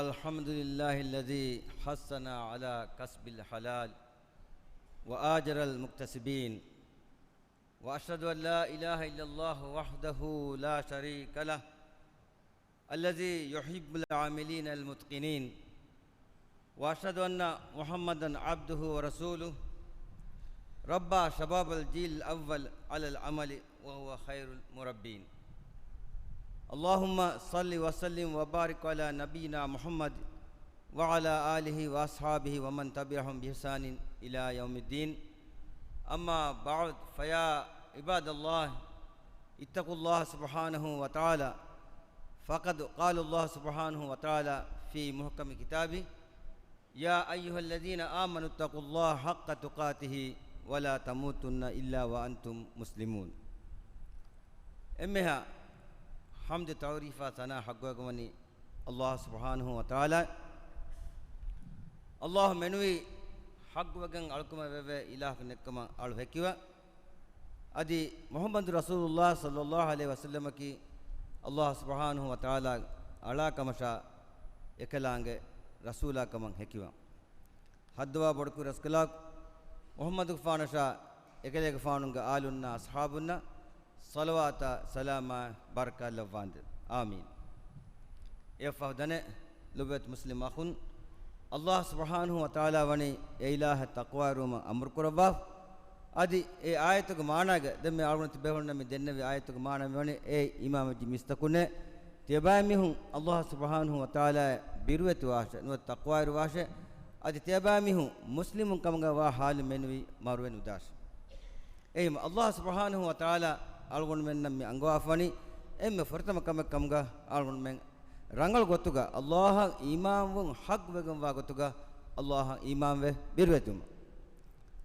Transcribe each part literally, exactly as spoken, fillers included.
الحمد لله الذي حثنا على كسب الحلال وآجر المكتسبين، وأشهد أن لا إله إلا الله وحده لا شريك له الذي يحب العاملين المتقنين، وأشهد أن محمدا عبده ورسوله، ربى شباب الجيل الأول على العمل وهو خير المربين. اللهم صل وسلم وبارك على نبينا محمد وعلى آله وأصحابه ومن تبعهم بإحسان إلى يوم الدين. أما بعد، فيا عباد الله، اتقوا الله سبحانه وتعالى، فقد قال الله سبحانه وتعالى في محكم كتابه: يا أيها الذين آمنوا اتقوا الله حق تقاته ولا تموتن إلا وأنتم مسلمون. އެންމެހާ ޙަމްދު ތަޢުރީފާ ސަނާ ޙައްޤުވެގެންވަނީ ﷲ ސުބްޙާނަހޫ ވަތަޢާލާ. ﷲ މެނުވީ ޙައްޤުވެގެން އަޅުކަމަށް ވެވޭ އިލާހަކު ނެތްކަމަށް އަޅު ހެކިވަ. އަދި މުޙައްމަދު ރަސޫލުﷲ ޞައްލަﷲ ޢަލައިހި ވަސައްލަމަކީ ﷲ ސުބްޙާނަހޫ ވަތަޢާލާ އަޅާ ކަމަށާ އެކަލާނގެ ރަސޫލާ ކަމަށް ހެކިވަން. ޙައްދުވާ ބޮޑުކުރި ރަސްކަލާކު މުޙައްމަދުގެފާނަށާ އެކަލޭގެފާނުގެ އާލުންނާ އަޞްޙާބުންނަށް ޞަލަވާތާ ސަލާމާ ބަރަކާތް ލައްވާނދޭ. އާމީން. އެއަށްފަހު ދަނެ ލޮބުވެތި މުސްލިމް އަޚުން، ﷲ ސުބްޙާނަހޫ ވަތަޢާލާ ވަނީ އެ އިލާހަށް ތަޤްވާވެރިވުމަށް އަމުރު ކުރައްވާފަ. އަދި އެ އާޔަތުގެ މާނާގަ ދެންމެ އަޅުގަނޑު ތިބޭފުޅުންނަށް މި ދެންނެވި އާޔަތުގެ މާނާ މިވަނީ އޭ އީމާންވެއްޖެ މީސްތަކުންނޭ، ތިޔަބައިމީހުން ﷲ ސުބްޙާނަހޫ ވަތަޢާލާއަށް ބިރުވެތިވާށޭ، ނުވަތަ ތަޤްވާވެރިވާށޭ. އަދި ތިޔަބައިމީހުން މުސްލިމުން ކަމުގަ ވާ ޙާލު މެނުވީ މަރުވެ ނުދާށޭ. އެހެންވީމަ، ﷲ ސުބްޙާނަހޫ ވަތަޢާލާ އަޅުގަނޑުމެންނަށް މި އަންގަވާފަވަނީ އެންމެ ފުރަތަމަ ކަމެއް ކަމުގަ އަޅުގަނޑުމެން ރަނގަޅު ގޮތުގަ ﷲއަށް އީމާންވުން ޙައްޤުވެގެންވާ ގޮތުގަ ﷲއަށް އީމާންވެ ބިރުވެތިވުމަށް.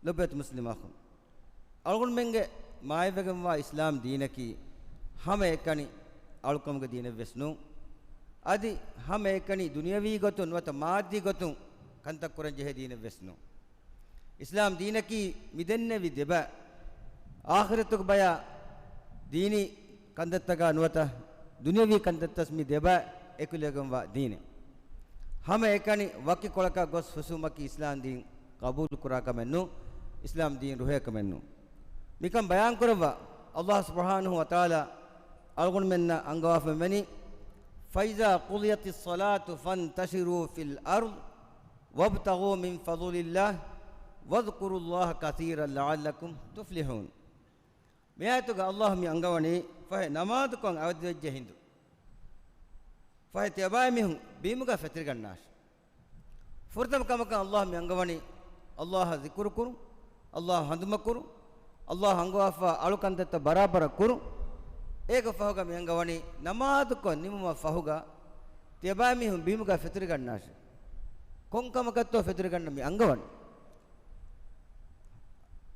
ލޮބުވެތި މުސްލިމް އަޚުން، އަޅުގަނޑުމެންގެ މާތްވެގެންވާ އިސްލާމް ދީނަކީ ހަމައެކަނި އަޅުކަމުގެ ދީނެއްވެސް ނޫން. އަދި ހަމައެކަނި ދުނިޔަވީ ގޮތުން ނުވަތަ މާއްދީ ގޮތުން ކަންތައް ކުރަން ޖެހޭ ދީނެއްވެސް ނޫން. އިސްލާމް ދީނަކީ މި ދެންނެވި ދެބަ އާޚިރަތުގެ ބަޔާ ދީނީ ކަންތައްތަކާ ނުވަތަ ދުނިޔަވީ ކަންތައްތައް މި ދެބަ އެކުލެވިގެންވާ ދީނެއް. ހަމައެކަނި ވަކި ކޮޅަކަށް ގޮސް ހުސުމަކީ އިސްލާމް ދީން ޤަބޫލު ކުރާ ކަމެއް ނޫން، އިސްލާމް ދީން ރުހޭ ކަމެއް ނޫން. މިކަން ބަޔާން ކުރައްވާ، ﷲ ސުބްޙާނަހޫ ވަތަޢާލާ އަޅުގަނޑުމެންނަށް އަންގަވާފަ މިވަނީ، فإذا قضيت الصلاة فانتشروا في الأرض وابتغوا من فضل الله واذكروا الله كثيرا لعلكم تفلحون. މި އާޔަތުގަ ﷲ މި އަންގަވަނީ، ފަހެ ނަމާދުކޮށް އަވަދިވެއްޖެ ހިނދު، ފަހެ ތިޔަބައިމީހުން ބިމުގަ ފެތުރިގަންނާށި. ފުރަތަމަ ކަމަކަށް ﷲ މި އަންގަވަނީ، ﷲ އަށް ޛިކުރު ކުރުން، ﷲ އަށް ހަނދުމަ ކުރުން، ﷲ އަށް އަންގަވާފާ އަޅު ކަންތައްތައް ބަރާބަރަށް ކުރުން. އޭގެ ފަހުގަ މި އަންގަވަނީ، ނަމާދުކޮށް ނިމުމަށް ފަހުގަ ތިޔަބައިމީހުން ބިމުގަ ފެތުރިގަންނާށި. ކޮން ކަމަކަށްތޯ ފެތުރިގަންނަން މި އަންގަވަނީ؟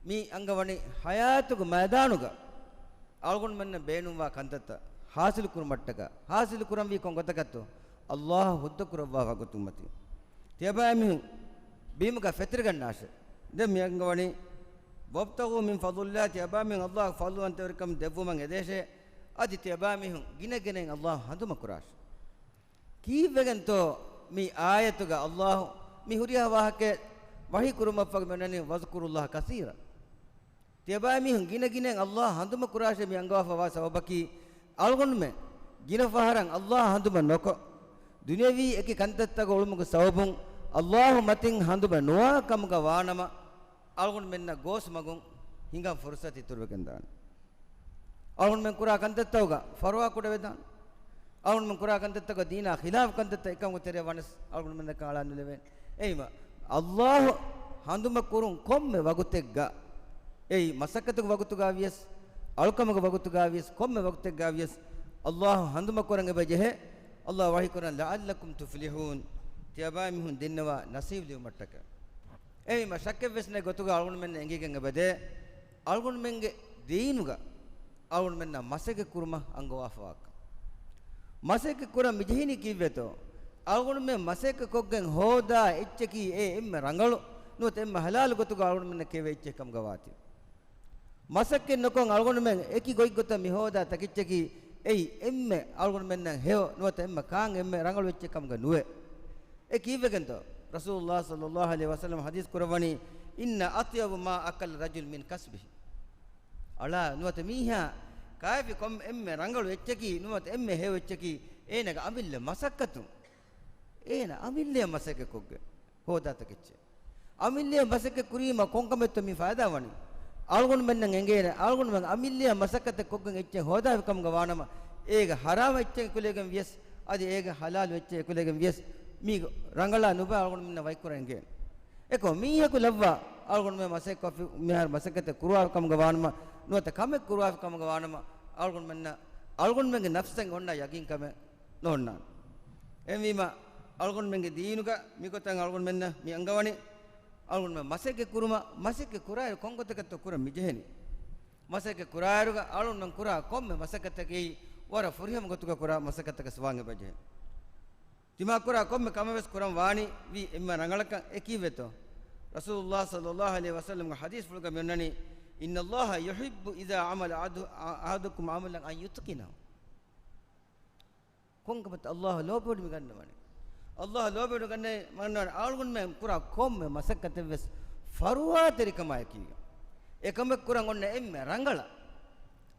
މި އަންގަވަނީ ޙަޔާތުގެ މައިދާނުގަ އަޅުގަނޑުމެންނަށް ބޭނުންވާ ކަންތައްތައް ޙާޞިލު ކުރުމަށްޓަކާ، ޙާޞިލު ކުރަންވީ ކޮން ގޮތަކަށްތޯ؟ ﷲ އަށް ހުއްދަ ކުރައްވާ ވަގުތު މަތިން. ތިޔަބައިމީހުން ބިމުގަ ފެތުރިގަންނާށޭ. ދެން މި އަންގަވަނީ، وابتغوا من فضل الله، ތިޔަބައިމީހުން ﷲ ގެ ފަޟްލުވަންތަވެރިކަމުން ދެއްވުމަށް އެދޭށޭ. އަދި ތިޔަބައިމީހުން ގިނަ ގިނައިން ﷲ އަށް ހަނދުމަ ކުރާށޭ. ކީއްވެގެންތޯ މި އާޔަތުގަ ﷲ މި ހުރިހާ ވާހަކައެއް ވަޙީ ކުރުމަށްފަހު މި އޮންނަނީ، واذكروا الله كثيرا. ތިޔަބައިމީހުން ގިނަ ގިނައިން ﷲ ހަނދުމަ ކުރާށޭ މި އަންގަވާފަވާ ސަބަބަކީ، އަޅުގަނޑުމެން ގިނަ ފަހަރަށް ﷲ ހަނދުމަ ނޮކޮށް، ދުނިޔަވީ އެކި ކަންތައްތަކަށް އުޅުމުގެ ސަބަބުން ﷲ މަތިން ހަނދުމަ ނުވާ ކަމުގަ ވާނަމަ، އަޅުގަނޑުމެންނަށް ގޯސް މަގުން ހިނގަން ފުރުޞަތު އިތުރުވެގެންދާނެ. އަޅުގަނޑުމެން ކުރާ ކަންތައްތަކުގަ ފަރުވާ ކުޑަވެދާނެ. އަޅުގަނޑުމެން ކުރާ ކަންތައްތަކުގަ ދީނާ ޚިލާފު ކަންތައްތައް އެކަމުގެ ތެރެއަށް ވަނަސް އަޅުގަނޑުމެންނަކަށް އަޅާން ނުލެވޭނެ. އެހެންވީމަ، ﷲ ހަނދުމަ ކުރުން ކޮންމެ ވަގުތެއްގަ، އެއީ މަސައްކަތުގެ ވަގުތުގަ ވިޔަސް، އަޅުކަމުގެ ވަގުތުގަ ވިޔަސް، ކޮންމެ ވަގުތެއްގަ ވިޔަސް، ﷲ ހަނދުމަ ކުރަން އެބަ ޖެހޭ. ﷲ ވަޙީ ކުރަން، لعلكم تفلحون، ތިޔަބައިމީހުން ދެންނަވާ ނަސީބު ލިބުމަށްޓަކައި. އެހެންވީމަ، ޝައްކެއްވެސް ނެތް ގޮތުގަ އަޅުގަނޑުމެންނަށް އެނގިގެން އެބަދޭ، އަޅުގަނޑުމެންގެ ދީނުގަ އަޅުގަނޑުމެންނަށް މަސައްކަތް ކުރުމަށް އަންގަވާފަވާކަން. މަސައްކަތް ކުރަން މި ޖެހިނީ ކީއްވެތޯ؟ އަޅުގަނޑުމެން މަސައްކަތް ކޮށްގެން ހޯދާ އެއްޗަކީ އެ އެންމެ ރަނގަޅު ނުވަތަ އެންމެ ޙަލާލު ގޮތުގަ އަޅުގަނޑުމެންނަށް ކިޔެވޭ އެއްޗެއް ކަމުގަ ވާތީ. މަސައްކަތް ނުކޮށް އަޅުގަނޑުމެން އެކި ގޮތްގޮތަށް މި ހޯދާ ތަކެއްޗަކީ އެއީ އެންމެ އަޅުގަނޑުމެންނަށް ހެޔޮ ނުވަތަ އެންމެ ކާން އެންމެ ރަނގަޅު އެއްޗެއް ކަމުގަ ނުވޭ. އެ ކީއްވެގެންތޯ؟ ރަސޫލުﷲ ޞައްލައްލާހު ޢަލައިހި ވަސައްލަމަ ޙަދީޘް ކުރައްވަނީ، "إن أطيب ما أكل رجل من كسبه." އަޅާ ނުވަތަ މީހާ ކާއެފި ކޮން އެންމެ ރަނގަޅު އެއްޗަކީ، ނުވަތަ އެންމެ ހެޔޮ އެއްޗަކީ، އޭނަގެ އަމިއްލަ މަސައްކަތުން. އޭނަ އަމިއްލައަށް މަސައްކަތް ކޮށްގެން ހޯދާތަކެއްޗެއް. އަމިއްލައަށް މަސައްކަތް ކުރީމަ ކޮންކަމެއްތޯ މި ފައިދާ ވަނީ؟ އަޅުގަނޑުމެންނަށް އެނގޭނެ، އަޅުގަނޑުމެން އަމިއްލައަށް މަސައްކަތެއް ކޮށްގެން އެއްޗެއް ހޯދާފި ކަމުގަ ވާނަމަ، އޭގެ ޙަރާމް އެއްޗެއް އެކުލެގެން ވިޔަސް، އަދި އޭގެ ޙަލާލު އެއްޗެއް އެކުލެގެން ވިޔަސް، މީ ރަނގަޅާ ނުބައި އަޅުގަނޑުމެންނަށް ވަކިކުރަން އެނގޭނެ. އެކަމަކު މީހަކު ލައްވާ އަޅުގަނޑުމެން މަސައްކަތް ކޮށްފި، މިހާރު މަސައްކަތެއް ކުރުވާފި ކަމުގަ ވާނަމަ، ނުވަތަ ކަމެއް ކުރުވާފި ކަމުގަ ވާނަމަ، އަޅުގަނޑުމެންނަށް، އަޅުގަނޑުމެންގެ ނަފްސަށް އޮންނަ ޔަގީންކަމެއް ނޯންނާނެ. އެހެންވީމަ، އަޅުގަނޑުމެންގެ ދީނުގަ މިގޮތަށް އަޅުގަނޑުމެންނަށް މި އަންގަވަނީ، އަޅުގަނޑުމެން މަސައްކަތް ކުރުމަށް، މަސައްކަތް ކުރާއިރު ކޮން ގޮތަކަށްތޯ ކުރަން މިޖެހެނީ؟ މަސައްކަތް ކުރާއިރުގަ އަޅުގަނޑުމެން ކުރާ ކޮންމެ މަސައްކަތަކީ ވަރަށް ފުރިހަމަ ގޮތުގަ ކުރާ މަސައްކަތަކަށް ވާން އެބަޖެހޭ. ތިމާ ކުރާ ކޮންމެ ކަމެއް ވެސް ކުރަން ވާނީ ވީ އެންމެ ރަނގަޅަކަށް. އެ ކީއްވެތޯ؟ ރަސޫލުﷲ ޞައްލައްލާހު ޢަލައިހި ވަސައްލަމްގެ ޙަދީޘްފުޅުގަ މި އޮންނަނީ، "إن الله يحب إذا عمل أحد-، أحدكم عملا أن يتقنه." ކޮންކަމެއްތޯ ﷲ ލޯބިވެޑިގަންނަވަނީ؟ ﷲ ލޯބިވެޑިގަންނަ-، ގަންނަވަނީ އަޅުގަނޑުމެން ކުރާ ކޮންމެ މަސައްކަތެއް ވެސް ފަރުވާތެރިކަމާއެކީގަ. އެކަމެއް ކުރަން އޮންނަ އެންމެ ރަނގަޅަށް.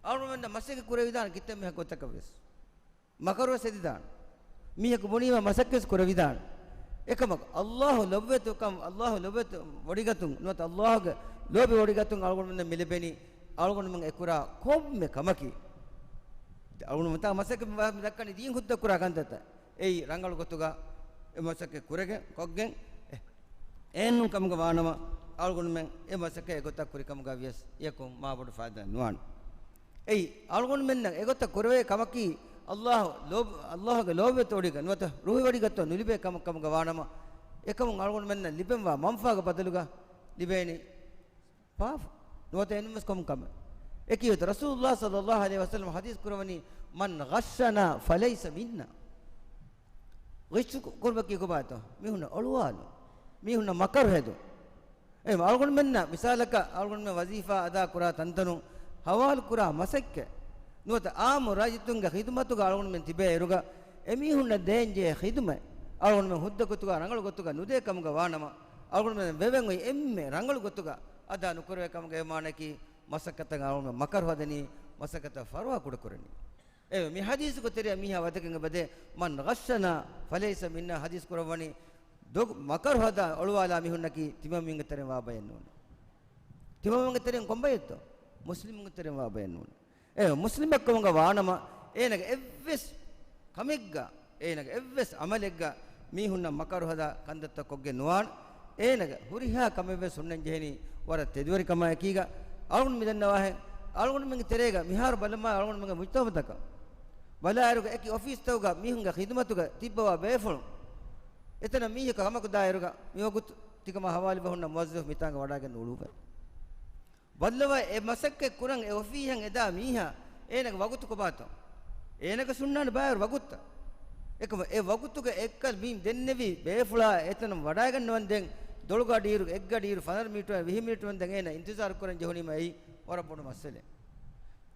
އަޅުގަނޑުމެންނަށް މަސައްކަތް ކުރެވިދާނެ ކިތަންމެ ގޮތަކަށް ވެސް. މަކަރުވެސް ހެދިދާނެ. މީހަކު ބުނީމަ މަސައްކަތް ކުރެވިދާނެ. އެކަމަކު، ﷲ ލޮބުވެތި ކަމް، ﷲ ލޮބުވެތި ވޮޑިގަތުން، ނުވަތަ ﷲގެ ލޯބި ވޮޑިގަތުން އަޅުގަނޑުމެންނަށް މި ލިބެނީ، އަޅުގަނޑުމެން އެ ކުރާ ކޮންމެ ކަމަކީ. އަޅުގަނޑުމެން ތާ މަސައްކަތް މި ދައްކަނީ ދީން ހުއްދަ ކުރާ ކަންތައްތައް. އެއީ ރަނގަޅު ގޮތުގަ އެ މަސައްކަތް ކުރެގެން، ކޮށްގެން، އެ، އެހެންނޫން ކަމުގަ ވާނަމަ، އަޅުގަނޑުމެން އެ މަސައްކަތް އެގޮތަށް ކުރި ކަމުގަ ވިޔަސް، އެޔަކުން މާބޮޑު ފައިދާ ނުވާނެ. އެއީ، އަޅުގަނޑުމެންނަށް އެގޮތަށް ކުރެވޭ ކަމަކީ، ﷲ ލޯބި-، ﷲގެ ލޯބިވެތި ވޮޑިގަ ނުވަތަ ރުހިވޮޑިގަތު ނުލިބޭ ކަމަށް ކަމުގަ ވާނަމަ، އެކަމުން އަޅުގަނޑުމެންނަށް ލިބެންވާ މަންފާގެ ބަދަލުގަ ލިބޭނީ ފާފަ. ނުވަތަ އެންމެސް ކޮން ކަމެއް؟ އެކީ ރަސޫލުﷲ ޞައްލައްލާހު ޢަލައިހި ވަސައްލަމަ ޙަދީޘް ކުރަވަނީ، "من غشنا فليس منا." ޣިޝު ކުރުމަކީ ކޮބާތޯ؟ މީހުންނަށް އޮޅުވާލުން. މީހުންނަށް މަކަރު ހެދުން. އެ އަޅުގަނޑުމެންނަށް މިސާލަކަށް އަޅުގަނޑުމެން ވަޒީފާ އަދާ ކުރާ ތަންތަނުން ހަވާލު ކުރާ މަސައްކަތް ނުވަތަ އާއްމު ރައްޔިތުންގެ ޚިދުމަތުގަ އަޅުގަނޑުމެން ތިބޭ އިރުގަ އެމީހުންނަށް ދޭންޖެހޭ ޚިދުމަތް އަޅުގަނޑުމެން ހުއްދަ ގޮތުގަ ރަނގަޅު ގޮތުގަ ނުދޭ ކަމުގަ ވާނަމަ، އަޅުގަނޑުމެން ވެވެން އޮތް އެންމެ ރަނގަޅު ގޮތުގަ އަދާ ނުކުރެވޭ ކަމުގެ މާނައަކީ މަސައްކަތަށް އަޅުގަނޑުމެން މަކަރު ހަދަނީ، މަސައްކަތަށް ފަރުވާ ކުޑަކުރަނީ. އެ މި ޙަދީޘްގެ ތެރެއަށް މީހާ ވަދެގެން އެބަދޭ، "من غشنا فليس منا" ޙަދީޘް ކުރައްވަނީ، ދޮގު މަކަރު ހަދާ އޮޅުވާލާ މީހުންނަކީ ތިމަންމީންގެ ތެރެއިން ވާ ބައެއް ނޫނޭ. ތިމަންމީންގެ ތެރެއިން ކޮން ބައެއްތޯ؟ މުސްލިމުންގެ ތެރެއިން ވާ ބައެއް ނޫނޭ. އެ މުސްލިމެއްކަމުގަ ވާނަމަ، އޭނަގެ އެއްވެސް ކަމެއްގަ، އޭނަގެ އެއްވެސް ޢަމަލެއްގަ މީހުންނަށް މަކަރު ހަދާ ކަންތައްތައް ކޮށްގެން ނުވާނެ. އޭނަގެ ހުރިހާ ކަމެއްވެސް ހުންނަން ޖެހެނީ ވަރަށް ތެދުވެރިކަމާއެކީގަ. އަޅުގަނޑު މިދަންނަވާހެން، އަޅުގަނޑުމެންގެ ތެރޭގަ މިހާރު ބަލަމާ އަޅުގަނޑުމެންގެ މުޖްތަމަޢުތަކަށް ބަލާއިރުގަ އެކި އޮފީސްތަކުގަ މީހުންގެ ޚިދުމަތުގަ ތިއްބަވާ ބޭފުޅުން، އެތަނަށް މީހަކު ކަމަކު ދާއިރުގަ މިވަގުތު ތިކަމާ ހަވާލުވެ ހުންނަ މުވައްޒަފު މިތާނގަ ވަޑައިގެން އުޅުއްވޭ. ބައްލަވާ އެ މަސައްކަތް ކުރަން އެ އޮފީހަށް އެދާ މީހާ އޭނަގެ ވަގުތު ކޮބާތޯ؟ އޭނަގެ ހުންނާނެ ބައިވަރު ވަގުތުތައް. އެކަމަ އެ ވަގުތުގެ އެއްކަލަ މި ދެންނެވި ބޭފުޅާ އެތަނަށް ވަޑައިގަންނަވަންދެން ދޮޅުގަޑިއިރު އެއްގަޑިއިރު ފަނަރަ މީޓަރު ވިހި މީޓަރު ވަންދެން އޭނަ އިންތިޒާރު ކުރަން ޖެހުނީމަ އެއީ ވަރަށް ބޮޑު މައްސަލައެއް.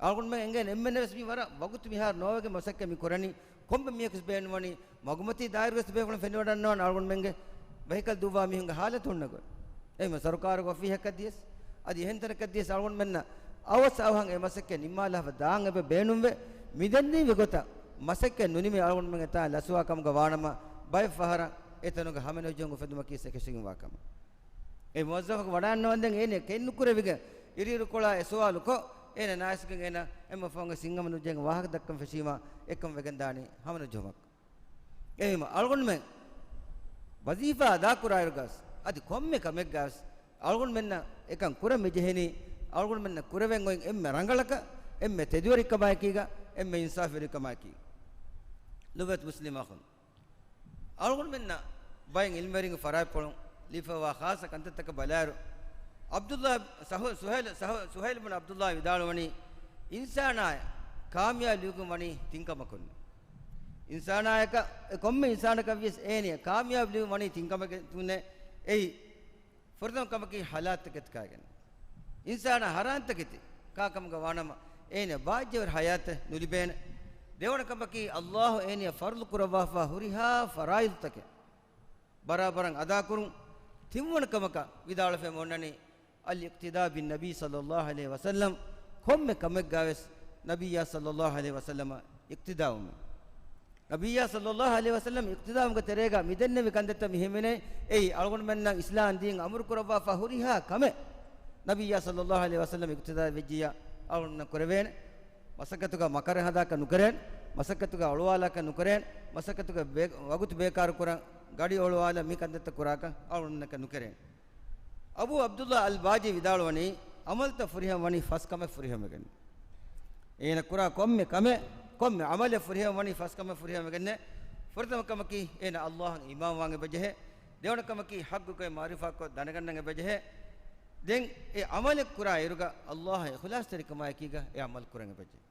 އަޅުގަނޑުމެން އެނގޭނެ އެންމެންނަށް ވެސް މި ވަރަށް ވަގުތު މިހާރު ނޯވެގެން މަސައްކަތް މި ކުރަނީ. ކޮންމެ މީހަކުވެސް ބޭނުންވަނީ މަގުމަތީ ދާއިރުވެސް ބޭފުޅުން ފެނިވަޑަންނަވާނެ އަޅުގަނޑުމެންގެ ވެހިކަލް ދުއްވާ މީހުންގެ ހާލަތު ހުންނަ ގޮތް. އެހެންވެ ސަރުކާރުގެ އޮފީހަކަށް ދިޔަސް، އަދި އެހެން ތަނަކަށް ދިޔަސް އަޅުގަނޑުމެންނަށް އަވަސް އަވަހަށް އެ މަސައްކަތް ނިންމާލާފަ ދާން އެބަ ބޭނުންވެ، މިދެންނެވި ގޮތަށް މަސައްކަތް ނުނިމި އަޅުގަނޑުމެން އެތާ ލަސްވާ ކަމުގަ ވާނަމަ، ބައެއް ފަހަރަށް އެތަނުގެ ހަމަނުޖެހުން އުފެދުމަކީ އެކަށީގެންވާ ކަމެއް. އެ މުވައްޒަފަކު ވަޑައިގަންނަވަންދެން އޭނަ ކެތްނުކުރެވިގެން އިރުއިރުކޮޅާ އެ ސުވާލު ކޮށް، އޭނަ ނާސްގެން އޭނަ އެންމެ ފަހުން ސިންހަމަނުޖެހެން ވާހަކަ ދައްކަން ފެށީމާ އެކަން ވެގެންދާނީ ހަމަނުޖެހުމަކަށް. އެހެންވީމަ، އަޅުގަނޑުމެން ވަޒީފާ އަދާކުރާއިރުގަސް، އަދި ކޮންމެ ކަމެއްގަސް، އަޅުގަނޑުމެންނަށް އެކަން ކުރަން މިޖެހެނީ، އަޅުގަނޑުމެންނަށް ކުރެވެން އޮތް އެންމެ ރަނގަޅަކަށް، އެންމެ ތެދުވެރިކަމާއެކީގަ، އެންމެ އިންސާފުވެރިކަމާއެކީ. ލޮބުވެތި މުސްލިމް އަޚުން، އަޅުގަނޑުމެންނަށް ބައެއް ޢިލްމުވެރިންގެ ފަރާތްޕުޅުން ލިބިފައިވާ ޚާއްޞަ ކަންތައްތަކަށް ބަލާއިރު، ޢަބްދުﷲ ސަހު-، ސުހައިލް، ސަހު-، ސުހައިލް ބުން ޢަބްދުﷲ ވިދާޅުވަނީ، އިންސާނާއަށް ކާމިޔާބު ލިބިގެން ވަނީ ތިން ކަމަކުން. އިންސާނާޔަކަށް، އެ ކޮންމެ އިންސާނަކަށް ވިޔަސް އޭނި ކާމިޔާބު ލިބިގެން ވަނީ ތިން ކަމަކުން. އެއީ، ފުރަތަމަ ކަމަކީ ޙަލާތަކެތިކައިގެން. އިންސާނާ ޙަރާންތަކެތި ކާކަމުގަ ވާނަމަ، އޭނަ ބާއްޖަވެރި ޙަޔާތެއް ނުލިބޭނެ. ދެވަނަ ކަމަކީ، ﷲ އޭނަޔަށް ފަރުޟު ކުރައްވާފާ ހުރިހާ ފަރާއިޟުތަކެއް ބަރާބަރަށް އަދާކުރުން. ތިންވަނަ ކަމަކަށް ވިދާޅުވެފައި އޮންނަނީ، އަލްއިޤްތިދާ ބިން ނަބީ ޞައްލައްލާހު ޢަލައިހި ވަސައްލަމް، ކޮންމެ ކަމެއްގަވެސް ނަބިއްޔާ ޞައްލައްލާހު ޢަލައިހި ވަސައްލަމަށް އިޤްތިދާވުމެއް. ނަބިއްޔާ ޞައްލައްލާހު ޢަލައިހި ވަސައްލަމް އިޤްތިދާވުމުގެ ތެރޭގަ މިދެންނެވި ކަންތައްތައް މި ހިމެނޭ. އެއީ، އަޅުގަނޑުމެންނަށް އިސްލާމް ދީން އަމުރު ކުރައްވާފަ ހުރިހާ ކަމެއް ނަބިއްޔާ ޞައްލައްލާހު ޢަލައިހި ވަސައްލަމް އިޤްތިދާ ވެއްޖިއްޔާ އަޅުގަނޑުމެންނަށް ކުރެވޭނެ. މަސައްކަތުގަ މަކަރަށް ހަދާކަށް ނުކެރޭނެ، މަސައްކަތުގަ އޮޅުވާލާކަށް ނުކެރޭނެ، މަސައްކަތުގަ ބޭ-، ވަގުތު ބޭކާރު ކުރަން، ގަޑި އޮޅުވާލަން މި ކަންތައްތައް ކުރާކަށް އަޅުގަނޑުމެންނަކަށް ނުކެރޭނެ. އަބޫ ޢަބްދުﷲ އަލް ބާޖީ ވިދާޅުވަނީ، ޢަމަލުތައް ފުރިހަމަ ވަނީ ފަސް ކަމެއް ފުރިހަމަވެގެން. އޭނަ ކުރާ ކޮންމެ ކަމެއް، ކޮންމެ ޢަމަލެއް ފުރިހަމަ ވަނީ ފަސް ކަމެއް ފުރިހަމަވެގެން. ފުރަތަމަ ކަމަކީ އޭނަ ﷲ އަށް އީމާންވާން އެބަޖެހޭ. ދެވަނަ ކަމަކީ ޙައްޤު ގޮތް މަޢުރިފާކޮށް ދަނެގަންނަން އެބަޖެހޭ. ދެން އެ ޢަމަލެއް ކުރާ އިރުގަ ﷲ އަށް އިޚްލާޞްތެރިކަމާއެކީގަ އެ ޢަމަލު ކުރަން އެބަޖެހޭ.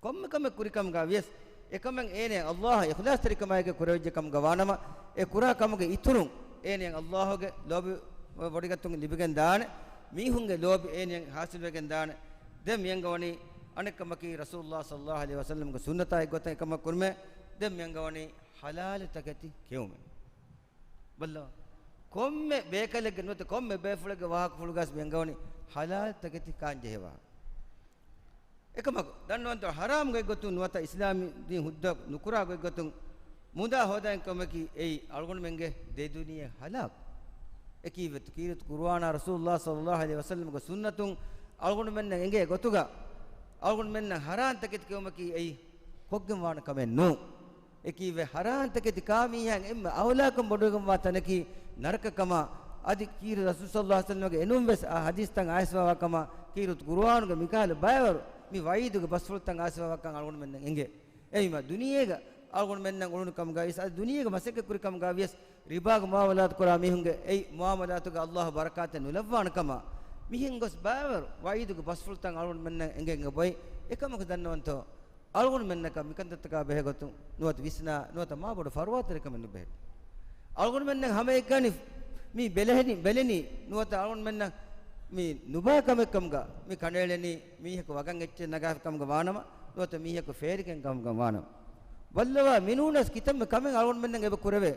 ކޮންމެ ކަމެއް ކުރި ކަމުގަ ވިޔަސް، އެ ކަމެއް އޭނަ ﷲ އަށް އިޚްލާޞްތެރިކަމާއެކީ ކުރެވިއްޖެ ކަމުގަ ވާނަމަ، އެ ކުރާ ކަމުގެ އިތުރުން އޭނަ ﷲ ގެ ލޯބި ވޮޑިގަތުން ލިބިގެން ދާނެ، މީހުންގެ ލޯބި އޭނަ ޙާޞިލްވެގެން ދާނެ. ދެން މިއަންގަވަނީ އަނެއް ކަމަކީ ރަސޫލުﷲ ޞައްލައްލާހު ޢަލައިހި ވަސައްލަމްގެ ސުންނަތާ އެއްގޮތަށް އެކަމަށް ކުރުމޭ. ދެން މިއަންގަވަނީ ޙަލާލު ތަކެތި ކެއުމޭ. ބައްލަވާ. ކޮންމެ ބޭކަލެއްގެ ނުވަތަ ކޮންމެ ބޭފުޅެއްގެ ވާހަކަފުޅުގަސް މި އަންގަވަނީ ޙަލާލު ތަކެތި ކާން ޖެހޭ ވާހަކަ. އެކަމަކު، ދަންނަވަންތޯ، ޙަރާމް ގޮތްގޮތުން ނުވަތަ އިސްލާމީ ދީން ހުއްދަ ނުކުރާ ގޮތްގޮތުން މުދާ ހޯދާން ކަމަކީ އެއީ އަޅުގަނޑުމެންގެ ދެ ދުނިޔެ ހަލާކު. އެކީ ވެތު ކީރިތު ޤުރުއާނާ ރަސޫލުﷲ ޞައްލައްލާހު ޢަލައިހި ވަސައްލަމްގެ ސުންނަތުން އަޅުގަނޑުމެންނަށް އެނގޭ ގޮތުގަ އަޅުގަނޑުމެންނަށް ޙަރާން ތަކެތި ކެއުމަކީ އެއީ ކޮށްގެން ވާނެ ކަމެއް ނޫން. އެކީވެ ޙަރާން ތަކެތި ކާ މީހާއަށް އެންމެ އައުލާކަން ބޮޑުވެގެންވާ ތަނަކީ ނަރަކަ ކަމަށް. އަދި ކީރި ރަސޫލު ޞައްލައްލާހު ޢަލައިހި ވަސައްލަމްގެ އެނޫން ވެސް އާ ޙަދީޘްތައް އައިސްފަވާ ކަމަށް ކީރިތު ޤުރުއާނުގެ މިކަހަލަ ބައިވަރު މި ވަޢީދުގެ ބަސްފުޅުތައް އައިސްފަވާ ކަން އަޅުގަނޑުމެންނަށް އެނގޭ. އެހީމަ ދުނިޔޭގަ އަޅުގަނޑުމެންނަށް އުޅުނު ކަމުގަ ވިޔަސް، އަދި ދުނިޔޭގެ މަސައްކަތް ކުރި ކަމުގަ ވިޔަސް، ރިބާގެ މުޢާމަލާތު ކުރާ މީހުންގެ އެއީ މުޢާމަލާތުގަ ﷲ ބަރަކާތެއް ނުލައްވާނެ ކަމަށް މިހެން ގޮސް ބައިވަރު ވަޢީދުގެ ބަސްފުޅުތައް އަޅުގަނޑުމެންނަށް އެނގެން އެބައޮތް. އެކަމަކު ދަންނަވަންތޯ، އަޅުގަނޑުމެންނަކަށް މިކަންތައްތަކާ ބެހޭގޮތުން ނުވަތަ ވިސްނާ ނުވަތަ މާބޮޑު ފަރުވާތެރިކަމެއް ނުބެހޭ. އަޅުގަނޑުމެންނަށް ހަމައެކަނި މި ބެލެހެނި، ބެލެނީ ނުވަތަ އަޅުގަނޑުމެންނަށް މި ނުބާ ކަމެއް ކަމުގަ މި ކަނޑައެޅެނީ މީހަކު ވަގަށް އެއްޗެއް ނަގާފި ކަމުގަ ވާނަމަ، ނުވަތަ މީހަކު ފޭރިގެން ކަމުގަ ވާނަމަ. ބައްލަވާ މިނޫނަސް ކިތަންމެ ކަމެއް އަޅުގަނޑުމެންނަށް އެބަ ކުރެވޭ.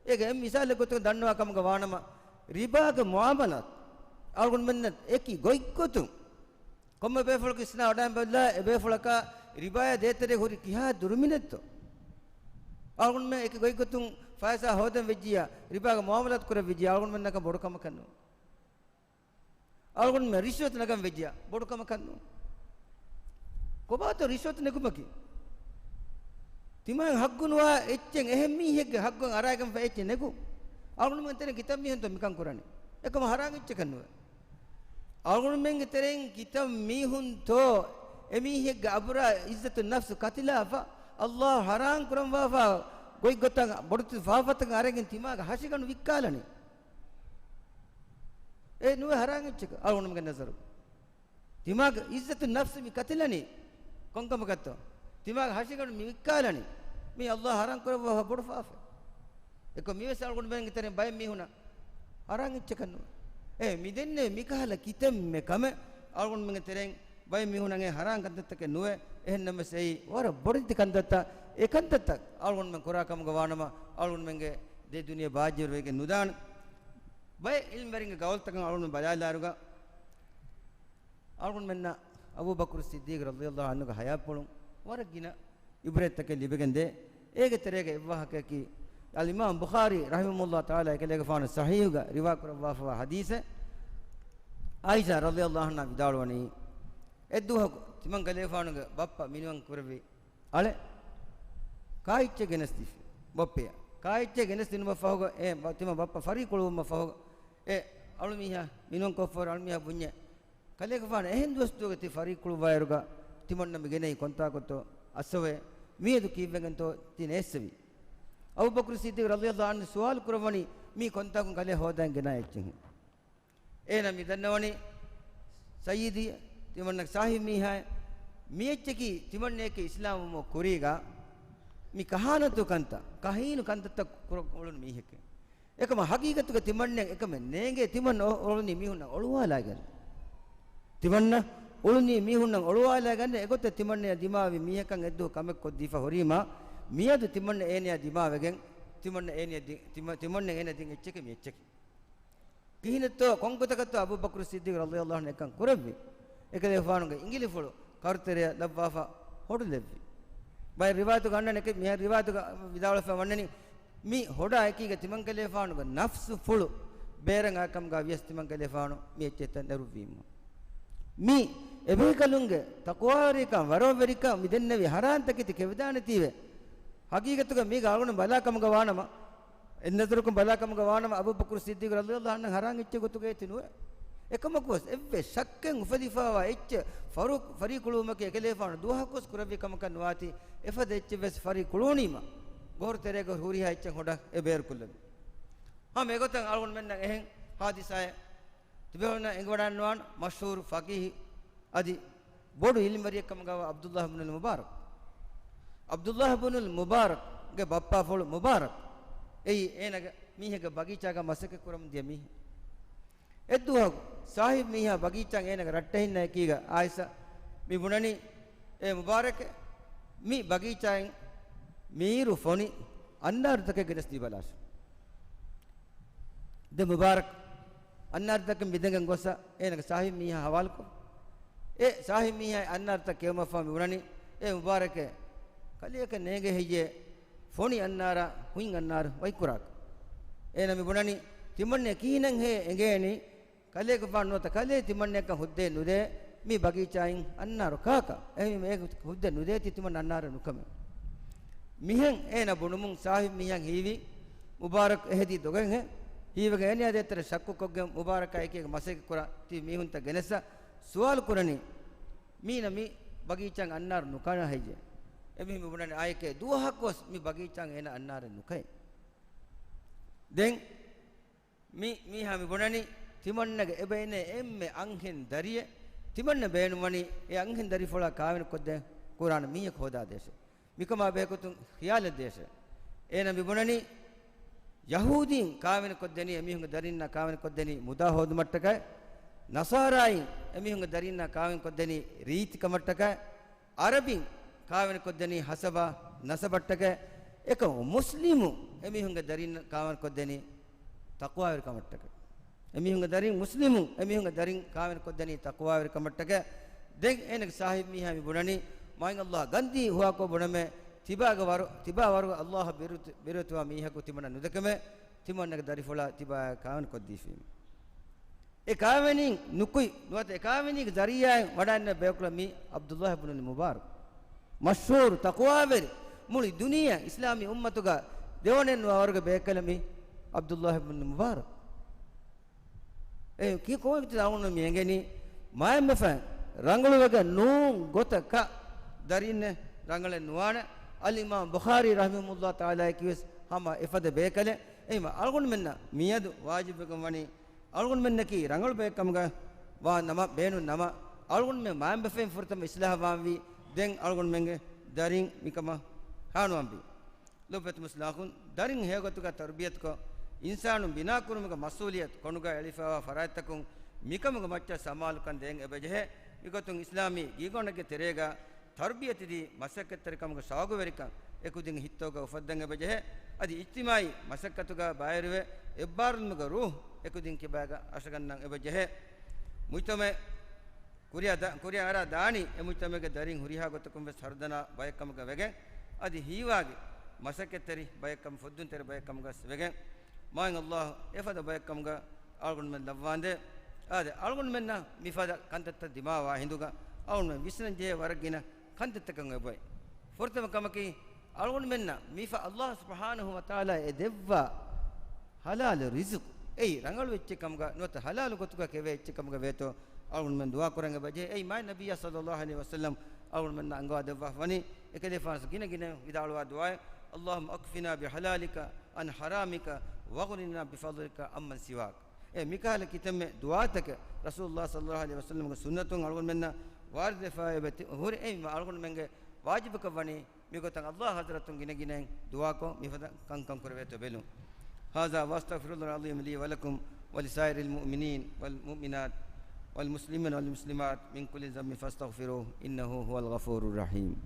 އޭގެ އެއް މިސާލެއް ގޮތުން ދަންނަވާ ކަމުގަ ވާނަމަ، ރިބާގެ މުޢާމަލާތު އަޅުގަނޑުމެންނަށް އެކި ގޮތްގޮތުން ކޮންމެ ބޭފުޅަކު ވިސްނާ ވަޑައިން ބަލާ، އެ ބޭފުޅަކާ ރިބާޔާ ދޭތެރޭ ހުރި ކިހާ ދުރުމިނެއްތޯ؟ އަޅުގަނޑުމެން އެކި ގޮތްގޮތުން ފައިސާ ހޯދަން ވެއްޖިއްޔާ، ރިބާގެ މުޢާމަލާތު ކުރަން ވެއްޖިއްޔާ، އަޅުގަނޑުމެންނަކަށް ބޮޑު ކަމަކަށް ނޫން. އަޅުގަނޑުމެން ރިޝްވަތު ނަގަން ވެއްޖިއްޔާ، ބޮޑު ކަމަކަށް ނޫން. ކޮބާތޯ ރިޝްވަތު ނެގުމަކީ؟ ތިމާގެ ހައްގު ނުވާ އެއްޗެއް އެހެން މީހެއްގެ ހައްގު އަރާގެންފަ އެއްޗެއް ނެގު. އަޅުގަނޑުމެން ތެރެ ކިތަން މީހުންތޯ މިކަން ކުރަނީ؟ އެކަމަ ހަރާން އެއްޗަކަށް ނުވޭ. އަޅުގަނޑުމެންގެ ތެރެއިން ކިތަން މީހުންތޯ އެމީހެއްގެ އަބުރާ އިއްޒަތު ނަފްސު ކަތިލާފަ، ﷲ ހަރާން ކުރަންވާފަ ގޮތްގޮތަށް ބޮޑުތި ފާފަތަކަށް އަރަން ތިމާގެ ހަށިގަނޑު ވިއްކާލަނީ. އެ ނުވެ ހަރާން އެއްޗަކަށް އަޅުގަނޑުމެންގެ ނަޒަރު. ތިމާގެ އިއްޒަތު ނަފްސު މި ކަތިލަނީ ކޮންކަމަކަށްތޯ؟ ތިމާގެ ހަށިގަނޑު މި ވިއްކާލަނީ މީ ﷲ ހަރާން ކުރައްވާ ބޮޑު ފާފަ. އެކަމަކު މިވެސް އަޅުގަނޑުމެންގެ ތެރެއިން ބައެއް މީހުނަށް ހަރާން އެއްޗަކަށް ނުވޭ. އެ މިދެންނެވި މިކަހަލަ ކިތަންމެ ކަމެއް އަޅުގަނޑުމެންގެ ތެރެއިން ބައެއް މީހުނަށް އެ ހަރާން ކަންތައްތަކެއް ނުވޭ. އެހެންނަމަވެސް އެއީ ވަރަށް ބޮޑެތި ކަންތައްތައް. އެ ކަންތައްތައް އަޅުގަނޑުމެން ކުރާ ކަމުގަ ވާނަމަ، އަޅުގަނޑުމެންގެ ދެ ދުނިޔެ ބާއްޖަވެރިވެގެން ނުދާނެ. ބައެއް ޢިލްމުވެރިންގެ ގައުލުތަކަށް އަޅުގަނޑު ބަލާލާއިރުގަ، އަޅުގަނޑުމެންނަށް އަބޫބަކުރު ޞިއްދީޤު ރަޟިޔަﷲ ޢަންހުގެ ޙަޔާތްޕުޅުން ވަރަށް ގިނަ ޢިބްރަތްތަކެއް ލިބިގެންދޭ. އޭގެ ތެރޭގަ އެއްވާހަކައަކީ، އަލްއިމާމް ބުޚާރީ ރަޙިމަހުﷲ ތަޢާލާ އެކަލޭގެފާނު ޞަޙީޙުގަ ރިވާ ކުރައްވާފަވާ ޙަދީޘެއް، ޢާއިޝާ ރަޟިޔަﷲ ޢަންހާ ވިދާޅުވަނީ، އެއްދުވަހަކު ތިމަން ކަލޭގެފާނުގެ ބައްޕަ މިނިވަން ކުރެއްވި އަޅެ ކާއެއްޗެއް ގެނެސްދީފި ބައްޕަޔަށް. ކާއެއްޗެއް ގެނެސްދިނުމަށް ފަހުގަ، އެ ބަ-، ތިމަން ބައްޕަ ފަރީކުޅުވުމަށް ފަހުގަ، އެ އަޅުމީހާ މިނިވަން ކޮށްފަވަރު އަޅުމީހާ ބުންޏެ، ކަލޭގެފާނު އެހެން ދުވަސްދުވަހުގަ ތި ފަރީކުޅުއްވާއިރުގަ ތިމަންނަށް މި ގެނައީ ކޮންތާކުތޯ؟ އައްސަވޭ، މިއަދު ކީއްވެގެންތޯ ތި ނޭއްސެވީ؟ އަބޫބަކުރު ޞިއްދީޤު ރަޟިޔަﷲ ޢަންހު ސުވާލު ކުރައްވަނީ މީ ކޮންތާކުން ކަލޭ ހޯދަން ގެނައި އެއްޗެއްހެން. އޭނަ މި ދަންނަވަނީ، ސައްޔިދީ، ތިމަންނަ ޞާޙިބު މީހާއޭ، މި އެއްޗަކީ ތިމަންނަޔަކީ އިސްލާމްވުމުގެ ކުރީގަ މި ކަހާނަތު ކަންތައް، ކަހީނު ކަންތައްތައް ކުރަން އުޅުނު މީހެކޭ. އެކަމަ ހަގީގަތުގަ ތިމަންނަ އެކަމެއް ނޭނގޭ، ތިމަން އޮ-، އުޅުނީ މީހުންނަށް އޮޅުވާލައިގެން. ތިމަންނަ އުޅުނީ މީހުންނަށް އޮޅުވާލައިގަންނަ އެގޮތަށް ތިމަންނަޔާ ދިމާވި މީހަކަށް އެއްދުވަހު ކަމެއް ކޮށްދީފަ ހުރީމާ، މިއަދު ތިމަންނަ އޭނަޔާ ދިމާވެގެން ތިމަންނަ އޭނިއަށް ދިން، ތިމަ-، ތިމަންނަ އޭނަ ދިން އެއްޗެކޭ މި އެއްޗަކީ. ކިހިނެއްތޯ ކޮންގޮތަކަށްތޯ އަބޫބަކުރު ޞިއްދީޤު ރަޟިޔަﷲ ޢަންހު އެކަން ކުރެއްވި؟ އެކަލޭގެފާނުގެ އިނގިލިފުޅު ކަރުތެރެއަށް ލައްވާފަ ހޮޑުލެއްވި. ބައެއް ރިވާޔަތުގަ އަންނަނީ، އެކި މިހާ ރިވާޔަތުގަ ވިދާޅުވެފަ ވަންނަނީ، މި ހޮޑާ އެކީގަ ތިމަންކަލޭފާނުގެ ނަފްސު ފުޅު ބޭރަށް އާކަމުގަ ވިޔަސް ތިމަންކަލޭފާނު މި އެއްޗެއްތައް ނެރުއްވީމު. މި އެބޭކަލުންގެ ތަޤްވާވެރިކަން، ވަރޯވެރިކަން މި ދެންނެވި ހަރާންތަކެތި ކެވިދާނެތީވެ. ހަގީގަތުގަ މީގަ އަޅުގަނޑު ބަލާކަމުގަ ވާނަމަ، އެއްނަޒަރަކުން ބަލާކަމުގަ ވާނަމަ، އަބޫބަކުރު ޞިއްދީޤު ރަޟިޔަﷲ ޢަންހު ހަރާން އެއްޗެއް ގޮތުގައި ތި ނުވޭ. އެކަމަކުވެސް އެއްވެސް ޝައްކެއް އުފެދިފައިވާ އެއްޗެއް ފަރު-، ފަރީކުޅުވުމަކީ އެކަލޭފާނު ދުވަހަކުވެސް ކުރެއްވި ކަމަކަށް ނުވާތީ، އެފަދަ އެއްޗެއްވެސް ފަރީކުޅުވުނީމަ، ގޮހޮރު ތެރޭގަ ހުރިހާ އެއްޗެއް ހޮޑަށް އެ ބޭރުކޮށްލެއްވި. ހަމަ އެގޮތަށް އަޅުގަނޑުމެންނަށް އެހެން ހާދިސާއެއް ތިބެވަން އެނގިވަޑައިންނަވާން މަޝްހޫރު ފަޤީހު އަދި ބޮޑު ޢިލްމުވެރިއެއްކަމުގަވާ ޢަބްދުﷲ ބުނުލް މުބާރަކް. ޢަބްދުﷲ ބުނުލް މުބާރަކްގެ ބައްޕާފުޅު މުބާރަކް އެއީ އޭނަގެ މީހެއްގެ ބަގީޗާގަ މަސައްކަތް ކުރަމުން ދިޔަ މީހެއް. އެއްދުވަހަކު ސާހިބް މީހާ ބަގީޗާއިން އޭނަގެ ރައްޓެހިންނާ އެކީގަ އައިސް މި ބުނަނީ، އޭ މުބާރަކޭ، މި ބަގީޗާއިން މީރު ފޮނި އަންނާރުތަކެއް ގެނެސް ދީބަލާށެ. ދެ މުބާރަކް އަންނާރުތަކެއް މިދެނގެން ގޮސް އޭނަގެ ސާހިބް މީހާ ހަވާލުކޮށް، އެ ސާހިބް މީހާ އަންނާރުތައް ކެއުމަށްފަހު މި ބުނަނީ، އޭ މުބާރަކޭ، ކަލެއަކަށް ނޭނގޭ ހެއްޔޭ ފޮނި އަންނާރާ ހުތް އަންނާރު ވަކިކުރާކަށް؟ އޭނަ މި ބުނަނީ، ތިމަންނަ ކިހިނެއްހޭ އެނގޭނީ؟ ކަލޭގެފާނު ނުވަތަ ކަލޭ ތިމަންނައަކަށް ހުއްދައެއް ނުދޭ މި ބަގީޗާއިން އަންނާރު ކާކަށް؟ އެހެންވީމަ އޭ ހުއްދަ ނުދޭތީ ތިމަން އަންނާރެއް ނުކަމެއް. މިހެން އޭނަ ބުނުމުން ސާހިބް މީހާ ހީވީ، މުބާރަކް އެހެދީ ދޮގެއްހޭ. ހީވެގެން އޭނަޔާ ދޭތެރޭ ޝައްކުކޮށްގެން މުބާރަކާ އެކީގަ މަސައްކަތް ކުރާ ތިބި މީހުންތައް ގެނެސް ސުވާލު ކުރަނީ، މީނަ މި ބަގީޗާއިން އަންނާރު ނުކަނާ ހެއްޔޭ؟ އެމީހުން މި ބުނަނީ އާއެކޭ ދުވަހަކުވެސް މި ބަގީޗާއިން އޭނަ އަންނާރެއް ނުކައެ. ދެން މި މީހާ މި ބުނަނީ، ތިމަންނަގެ އެބައިނޭ އެންމެ އަންހެން ދަރިއެއް. ތިމަންނަ ބޭނުންވަނީ އެ އަންހެން ދަރިފުޅާ ކާވެނިކޮށްދޭން ކުރާނެ މީހަކު ހޯދާދޭށޭ. މިކަމާ ބެހޭގޮތުން ޚިޔާލެއް ދޭށޭ. އޭނަ މި ބުނަނީ، ޔަހޫދީން ކާވެނިކޮށްދެނީ، އެމީހުންގެ ދަރިންނާ ކާވެނިކޮށްދެނީ މުދާ ހޯދުމަށްޓަކައި، ނަޞާރާއިން އެމީހުންގެ ދަރިންނާ ކާވެނިކޮށްދެނީ ރީތިކަމަށްޓަކައި، ޢަރަބިން ކާވެނިކޮށްދެނީ ޙަސަބާ ނަސަބަށްޓަކައި، އެކަމު މުސްލިމުން އެމީހުންގެ ދަރިން ކާވެނިކޮށްދެނީ ތަޤްވާވެރިކަމަށްޓަކައި. އެމީހުންގެ ދަރިން، މުސްލިމުން އެމީހުންގެ ދަރިން ކާވެނިކޮށްދެނީ ތަޤްވާވެރިކަމަށްޓަކައި. ދެން އޭނަގެ ސާހިބް މީހާ މި ބުނަނީ، މާތް ﷲ ގަންދީ ހުވާކޮށް ބުނަމޭ، ތިބާގެ ވަރު، ތިބާ ވަރުގެ ﷲ އަށް ބިރު، ބިރުވެތިވާ މީހަކު ތިމަންނަ ނުދެކެމޭ، ތިމަންނަގެ ދަރިފުޅާ ތިބާއާ ކާވެނިކޮށްދީފީމޭ. އެ ކާވެނީން ނުކުތް ނުވަތަ އެ ކާވެނީގެ ޒަރީޢާއިން ވަޑައިންނަ ބޭކުޅަ މީ ޢަބްދުﷲ ބުނުލް މުބާރަކް. މަޝްހޫރު ތަޤްވާވެރި، މުޅި ދުނިޔެއަށް އިސްލާމީ އުއްމަތުގަ ދެވަނައެއް ނުވާވަރުގެ ބޭކަލެއް މީ ޢަބްދުﷲ ބުނުލް މުބާރަކް. އެ ކި ކޮން ވަގުތެއް އަޅުގަނޑު މި އެނގެނީ؟ މާތް ބަފައިން ރަނގަޅުވެގެން ނޫން ގޮތަކަށް ދަރިންނެއް ރަނގަޅެއް ނުވާނެ. އަލްއިމާމް ބުޚާރީ ރަޙިމަހުﷲ ތަޢާލާ ކިޔަވެސް ހަމަ އެފަދަ ބޭކަލެއް. އެހެންވީމަ އަޅުގަނޑުމެންނަށް މިއަދު ވާޖިބުވެގެން ވަނީ، އަޅުގަނޑުމެންނަކީ ރަނގަޅު ބައެއްކަމުގަ ވާ ނަމަ، ބޭނުން ނަމަ، އަޅުގަނޑުމެން މާތް ބަފައިން ފުރަތަމަ އިޞްލާޙް ވާންވީ، ދެން އަޅުގަނޑުމެންގެ ދަރިން މިކަމަށް ހާނުވާންވީ. ލޮބުވެތި މުސްލިމް އަޚުން، ދަރިން ހެޔޮގޮތުގަ ތަރުބިޔަތުކޮށް، އިންސާނުން ބިނާކުރުމުގެ މަސްއޫލިއްޔަތު ކޮނޑުގަ އެޅިފައިވާ ފަރާތްތަކުން މިކަމުގެ މައްޗަށް ސަމާލުކަން ދޭން އެބަޖެހޭ. މިގޮތުން އިސްލާމީ ގީގޯނެއްގެ ތެރޭގަ ތަރުބިޔަތުދީ މަސައްކަތްތެރިކަމުގެ ޝައުގުވެރިކަން އެކުދިން ހިތްތަކުގަ އުފައްދަން އެބަޖެހޭ. އަދި އިޖްތިމާޢީ މަސައްކަތުގަ ބައިވެރިވެ، އެއްބާރުލުމުގެ ރޫޙު އެކުދިން ކިބާގަ އަށަގަންނަން އެބަޖެހޭ. މުޖްތަމަޢެއް ކުރިއަށް ދާ، ކުރިއަށް އަރާ ދާނީ އެ މުޖްތަމަޢުގެ ދަރިން ހުރިހާ ގޮތަކުން ވެސް ހަރުދަނާ ބައެއްކަމުގަ ވެގެން، އަދި ހީވާގި މަސައްކަތްތެރި ބައެއްކަމު، ފުއްދުންތެރި ބައެއްކަމުގަ ވެގެން، މާތް ﷲ އެފަދަ ބައެއްކަމުގަ އަޅުގަނޑުމެން ލައްވާނދޭ. އާދެ، އަޅުގަނޑުމެންނަށް މިފަދަ ކަންތައްތައް ދިމާވާ ހިނދުގަ އަޅުގަނޑުމެން ވިސްނަންޖެހޭ ވަރަށް ގިނަ ކަންތައްތަކަށް އެބައޮތް. ފުރަތަމަ ކަމަކީ، އަޅުގަނޑުމެންނަށް މިފަ ﷲ ސުބްޙާނަހޫ ވަތަޢާލާ އެ ދެއްވާ ޙަލާލު ރިޒުޤު، އެއީ ރަނގަޅު އެއްޗެއް ކަމުގަ ނުވަތަ ޙަލާލު ގޮތުގަ ކެވޭ އެއްޗެއް ކަމުގަ ވޭތޯ، އަޅުގަނޑުމެން ދުޢާ ކުރަން އެބަޖެހޭ. އެއީ މާތް ނަބިއްޔާ ޞައްލައްލާހު ޢަލައިހި ވަސައްލަމް އަޅުގަނޑުމެންނަށް އަންގަވާ ދެއްވާފަ ވަނީ، އެކަލޭފާނު ގިނަ ގިނަ ވިދާޅުވާ ދުޢާއެއް، اللهم اكفنا بحلالك عن حرامك واغننا بفضلك عمن سواك. އެ މިކަހަލަ ކިތަންމެ ދުޢާތަކެއް ރަސޫލުﷲ ޞައްލައްލާހު ޢަލައިހި ވަސައްލަމްގެ ސުންނަތުން އަޅުގަނޑުމެންނަށް ވާރިދުވެފަ އެބަ ތި-، ހުރި. އެހެންވީމަ އަޅުގަނޑުމެންގެ ވާޖިބަކަށް ވަނީ މިގޮތަށް ﷲ ޙަޟްރަތުން ގިނަ ގިނައިން ދުޢާކޮށް، މިފަދަ ކަންކަން ކުރެވޭތޯ ބެލުން. هذا وأستغفر الله العظيم لي ولكم ولسائر المؤمنين والمؤمنات والمسلمين والمسلمات من كل ذنب فاستغفروه إنه هو الغفور الرحيم.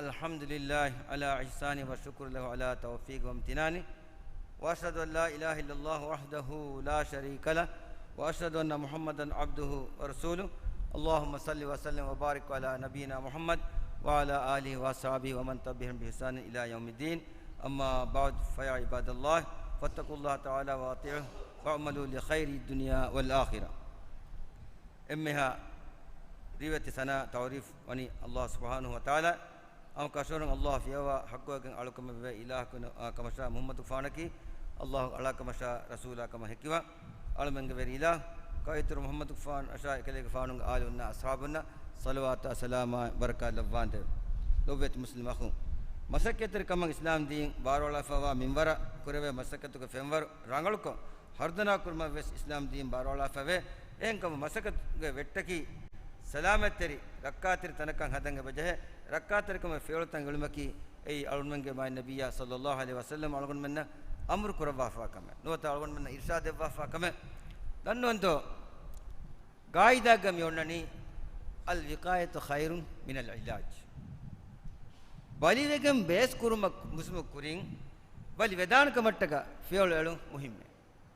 الحمد لله على إحسانه والشكر له على توفيقه وامتنانه، وأشهد أن لا إله إلا الله وحده لا شريك له، وأشهد أن محمدا عبده ورسوله. اللهم صل وسلم وبارك على نبينا محمد وعلى آله وأصحابه ومن تبعهم بإحسان إلى يوم الدين. أما بعد، فيا عباد الله، فاتقوا الله تعالى وأطيعوه واعملوا لخير الدنيا والآخرة. އެންމެހާ ރިވެތި ސަނާ ތަޢުރީފް ވަނީ ﷲ ސުބްޙާނަހޫ ވަތަޢާލާ. އަމަ ކަށަވަރުން ﷲ ފިޔަވާ ޙައްޤުވެގެން އަޅުކަމެއް ވެ އިލާހަކު ކަމަށާ މުޙައްމަދުގެފާނަކީ ﷲ އަޅާ ކަމަށާ ރަސޫލާ ކަމަށް ހެކިވާ އަޅުމެންގެ ވެރި އިލާހް. ކައިތުރު މުޙައްމަދުގެފާނަށާ އެކަލޭގެފާނުގެ އާލުންނާ އަޞްޙާބުންނަށް ޞަލަވާތާ ސަލާމާ ބަރަކާތް ލައްވާނދޭވެ. ލޮބުވެތި މުސްލިމް އަޚުން، މަސައްކަތްތެރި ކަމަށް އިސްލާމް ދީން ބާރުއަޅާފައިވާ މިންވަރަށް ކުރެވޭ މަސައްކަތުގެ ފެންވަރު ރަނގަޅުކޮށް، ހަރުދަނާ ކުރުމަށް ވެސް އިސްލާމް ދީން ބާރުއަޅާފައިވޭ. އެހެންކަމުން މަސައްކަތުގެ ވެއްޓަކީ ސަލާމަތްތެރި ރައްކާތެރި ތަނަކަށް ހަދަން އެބަޖެހޭ. ރައްކާތެރިކަމުގެ ފިޔަވަޅުތައް އެޅުމަކީ އެއީ އަޅުގަނޑުމެންގެ މާތް ނަބިއްޔާ ޞައްލައްލާހު ޢަލައިހި ވަސައްލަމް އަޅުގަނޑުމެންނަށް އަމުރު ކުރައްވާފައިވާ ކަމެއް ނުވަތަ އަޅުގަނޑުމެންނަށް އިރްޝާދެއްވާފައިވާ ކަމެއް. ދަންނަވަންތޯ؟ ގާއިދާގަ މި އޮންނަނީ، الوقاية خير من العلاج. ބަލިވެގެން ބޭސް ކުރުމަށް މުސުމު ކުރިން ބަލި ވެދާނެ ކަމަށްޓަކާ ފިޔަވަޅު އެޅުން މުހިއްމޭ.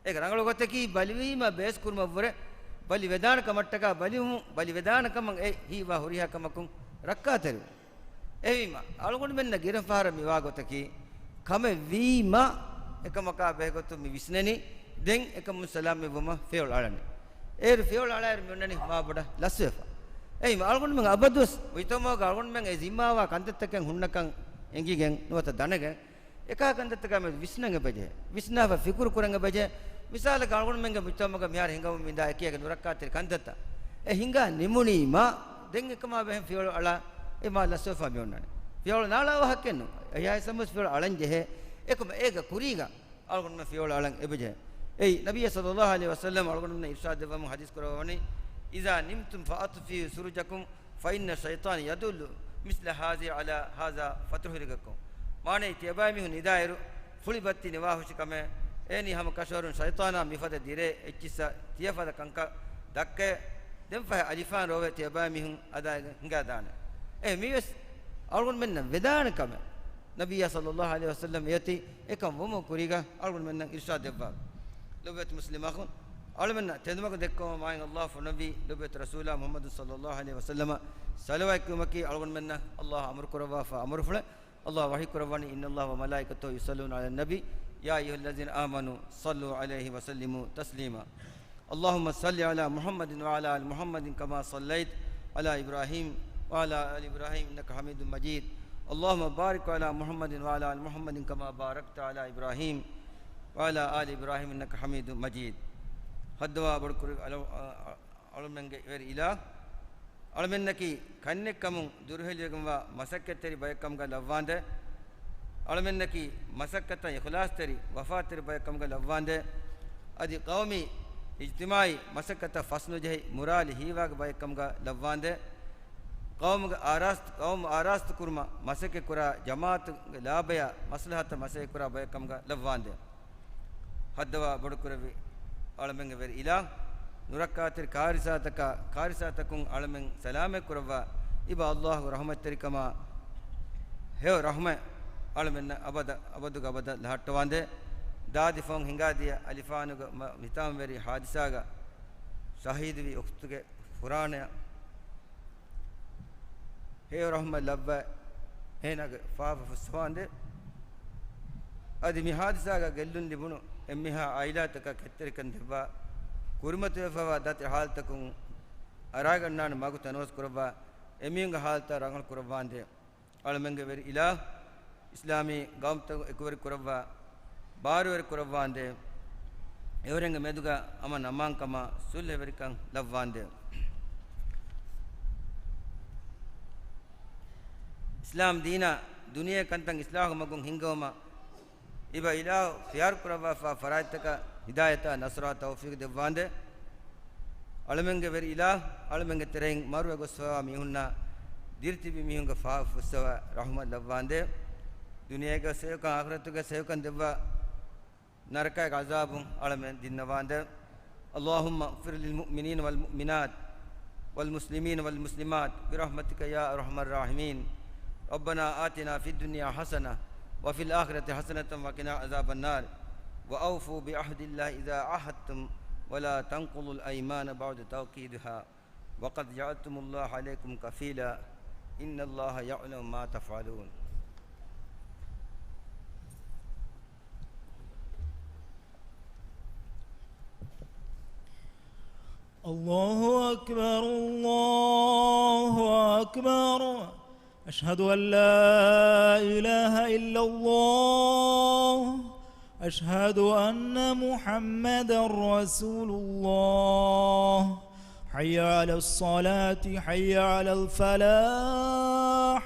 އޭގެ ރަނގަޅު ގޮތަކީ، ބަލިވީމަ ބޭސް ކުރުމަށްވުރެ، ބަލި ވެދާނެ ކަމަށްޓަކާ ބަލިވުމުން، ބަލި ވެދާނެ ކަމަށް އެ ހީވާ ހުރިހާ ކަމަކުން ރައްކާތެރިވުން. އެހީމަ، އަޅުގަނޑުމެންނަށް ގިރަން ފަހަރަށް މިވާ ގޮތަކީ، ކަމެއް ވީމަ، އެކަމަކާ ބެހޭގޮތުން މި ވިސްނެނީ، ދެން އެކަމުން ސަލާމަތްވުމަށް ފިޔަވަޅު އަޅަނީ. އޭރު ފިޔަވަޅު އަޅާއިރު މި އޮންނަނީ މާބޮޑަށް ލަސްވެފަ. އެހީމަ، އަޅުގަނޑުމެން އަބަދުވެސް މުޖްތަމަޢުގަ އަޅުގަނޑުމެން އެ ޒިންމާވާ ކަންތައްތަކެއް ހުންނަކަން އެނގިގެން ނުވަތަ ދަނެގެން، އެކާ ކަންތައްތަކާ މެދު ވިސްނަން އެބަޖެހޭ. ވިސްނާފަ ފިކުރު ކުރަން އެބަޖެހޭ. މިސާލަކަށް އަޅުގަނޑުމެންގެ މުޖްތަމަޢުގަ މިހާރު ހިނގަމުން މިދާ އެކި އެކި ނުރައްކާތެރި ކަންތައްތައް އެ ހިނގާ ނިމުނީމާ، ދެން އެކަމާ ބެހެން ފިޔަވަޅު އަޅާ އެ މާ ލަސްވެފަ މި އޮންނަނީ. ފިޔަވަޅު ނާޅާ ވާހަކައެއް ނޫން. އެހާ ހިސާބުން ވެސް ފިޔަވަޅު އަޅަން ޖެހޭ. އެކަމަ އޭގެ ކުރީގަ އަޅުގަނޑުމެން ފިޔަވަޅު އަޅަން އެބަޖެހޭ. އެއީ، ނަބިއްޔާ ޞައްލައްލާހު ޢަލައިހި ވަސައްލަމް އަޅުގަނޑުމެންނަށް އިރްޝާދު ދެއްވަމުން ޙަދީޘް ކުރައްވަނީ، إذا نمتم فأطفئوا سرجكم فإن الشيطان يدل مثل هذه على هذا فتحرقكم. މާނައީ، ތިޔަބައިމީހުން ނިދާއިރު ފުޅި ބައްތި ނިވާހުށި ކަމޭ، އޭނީ ހަމަ ކަށަވަރުން ޝައިޠާނާ މިފަދަ ދިރޭ އެއްޗިއްސަށް ތިޔަފަދަ ކަންކަން ދައްކައޭ، ދެންފަހެ އަލިފާން ރޯވެ ތިޔަބައިމީހުން އަދާ ހިނގާދާނެ. އެ މީވެސް އަޅުގަނޑުމެންނަށް ވެދާނެ ކަމެއް. ނަބިއްޔާ ޞައްލައްލާހު ޢަލައިހި ވަސައްލަމް އެއޮތީ އެކަން ވުމުގެ ކުރީގަ އަޅުގަނޑުމެންނަށް އިރްޝާދު ދެއްވާ. ލޮބުވެތި މުސްލިމް އަޚުން، އަޅުމެންނަށް ތެދުމަގު ދެއްކުމަށް މާތް ﷲ ފޮނުއްވީ، ލޮބުވެތި ރަސޫލާ މުޙައްމަދު ޞައްލައްލާހު ޢަލައިހި ވަސައްލަމަށް ޞަލަވާތް ކިޔުމަކީ އަޅުގަނޑުމެންނަށް ﷲ އަމުރު ކުރައްވާފަ އަމުރުފުޅެއް. ﷲ ވަޙީ ކުރައްވަނީ، إن الله وملائكته يصلون على النبي يا أيها الذين آمنوا صلوا عليه وسلموا تسليما. اللهم صل على محمد وعلى آل محمد كما صليت على إبراهيم وعلى آل إبراهيم إنك حميد مجيد. اللهم بارك على محمد وعلى آل محمد كما باركت على إبراهيم وعلى آل إبراهيم إنك حميد مجيد. ހައްދަވާ ބޮޑުކުރި އަލަ-، އަ-، އަ-، އަޅުމެންގެ ވެރި އިލާހް، އަޅުމެންނަކީ ކަންޏެއްކަމުން ދުރުހެލިވެގެންވާ މަސައްކަތްތެރި ބައެއްކަމުގަ ލައްވާނދޭ. އަޅުމެންނަކީ މަސައްކަތަށް އިޚްލާޞްތެރި، ވަފާތެރި ބައެއްކަމުގަ ލައްވާނދޭ. އަދި ޤައުމީ، އިޖްތިމާޢީ މަސައްކަތަށް ފަސްނުޖެހި، މުރާލި ހީވާގެ ބައެއްކަމުގަ ލައްވާނދޭ. ޤައުމުގެ އާރާސްތު، ޤައުމު އާރާސްތުކުރުމަށް މަސައްކަތްކުރާ، ޖަމާޢަތުގެ ލާބަޔަށް މަސްލަހަތަށް މަސައްކަތްކުރާ ބައެއްކަމުގަ ލައްވާނދޭ. ހައްދަވާ ބޮޑުކުރެއްވި އަޅަމެންގެ ވެރި އިލާހް، ނުރައްކާތެރި ކާރިސާތަކާ، ކާރިސާތަކުން އަޅަމެން ސަލާމަތް ކުރައްވާ، އިބަ ﷲގެ ރަޙުމަތްތެރިކަމާ ހެޔޮ ރަޙުމަތް އަޅަމެންނަށް އަބަދަށް، އަބަދުގެ އަބަދަށް ލަހައްޓަވާނދޭ. ދާދި ފަހުން ހިނގާދިޔަ އަލިފާނުގެ މަ-، މިތާންވެރި ހާދިސާގަ ޝަހީދުވި އުޚްތުގެ ފުރާނަޔަށް ހެޔޮ ރަޙުމަތް ލައްވައި، އޭނާގެ ފާފަ ފުއްސަވާނދޭ. އަދި މި ހާދިސާގަ ގެއްލުން ލިބުނު އެންމެހާ އާއިލާތަކަށް ކެތްތެރިކަން ދެއްވާ، ކުރިމަތިވެފައިވާ ދަތި ހާލަތަކުން އަރާގަންނާނެ މަގު ތަނަވަސް ކުރައްވާ، އެމީހުންގެ ހާލަތަށް ރަނގަޅު ކުރައްވާނދޭ. އަޅަމެންގެ ވެރި އިލާހް، އިސްލާމީ ގައުމުތައް އެކުވެރި ކުރައްވާ، ބާރުވެރި ކުރައްވާނދޭ. އެވަރެންގެ މެދުގަ އަމަން އަމާންކަމާ ސުލްހަވެރިކަން ލައްވާނދޭ. އިސްލާމް ދީނާ ދުނިޔެ ކަންތައް އިސްލާހު މަގުން ހިންގަވުމަށް އިބަ އިލާހު ޚިޔާރު ކުރައްވާފާ ފަރާތްތަކަށް ހިދާޔަތާ ނަޞްރާ ތައުފީޤު ދެއްވާނދޭ. އަޅަމެންގެ ވެރި އިލާހު، އަޅަމެންގެ ތެރެއިން މަރުވެ ގޮސްފައިވާ މީހުންނާ ދިރިތިބި މީހުންގެ ފާފަ ފުއްސަވާ ރަޙުމަތް ލައްވާނދޭ. ދުނިޔޭގެ ސެޔޮކަން އާޚިރަތުގެ ސެޔޮކަން ދެއްވާ، ނަރަކައިގެ ޢަޒާބުން އަޅަމެން ދިންނަވާނދޭ. اللهم اغفر للمؤمنين والمؤمنات والمسلمين والمسلمات برحمتك يا أرحم الراحمين. ربنا آتنا في الدنيا حسنة وفي الآخرة حسنة وقنا عذاب النار. وأوفوا بعهد الله إذا عاهدتم ولا تنقضوا الأيمان بعد توكيدها وقد جعلتم الله عليكم كفيلا. إن الله يعلم ما تفعلون. الله أكبر، الله أكبر. أشهد أن لا إله إلا الله. أشهد أن محمدا رسول الله. حي على الصلاة، حي على الفلاح.